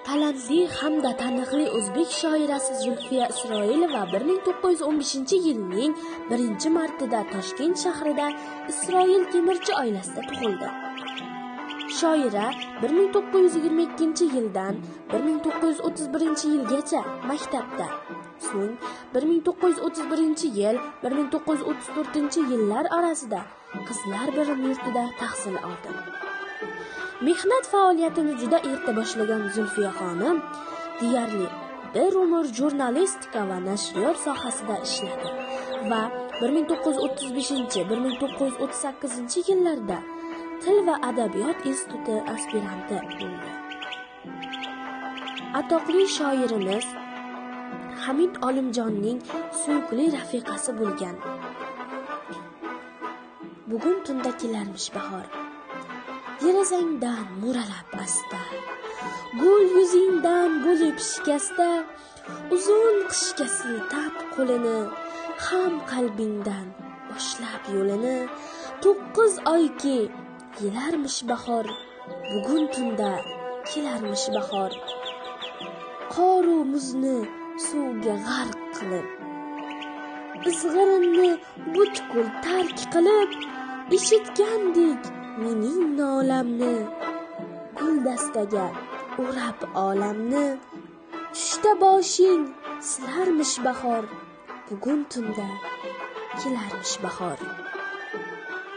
Talantli hamda taniqli o'zbek shoirasi Zulfiya Isroilova 1915-yilning 1-martida Toshkent shahrida Isroil temirchi oilasida tug'ildi. Shoira 1922-yildan 1931-yilgacha maktabda, so'ng 1931-yil 1934-yillar orasida qizlar bilim yurtida tahsil oldi. Mehnat faoliyatini juda erta boshlagan Zulfiya xonim deyarli bir umr jurnalistika va nashriyot sohasida ishladi va 1935-1938 yillarda Til va adabiyot instituti aspiranti bo'ldi. Atoqli shoirimiz Hamid Olimjonning suyukli rafiqasi bo'lgan. Bugun tunda kelarmish bahor. Derazangdan mo'ralab asta, gul yuzingdan bo'lib shikasta, uzun qishga siltab qo'lini, ham qalbingdan boshlab yo'lini, 9 oyki yelarmish bahor, bugun tunda kelarmish bahor. Qoru muzni suvga g'arq qilib, izg'irinni butkul tark qilib, eshitgandek mening nolamni, guldastaga o'rab olamni, tushda boshing silarmish bahor, bugun tunda kelarmish bahor.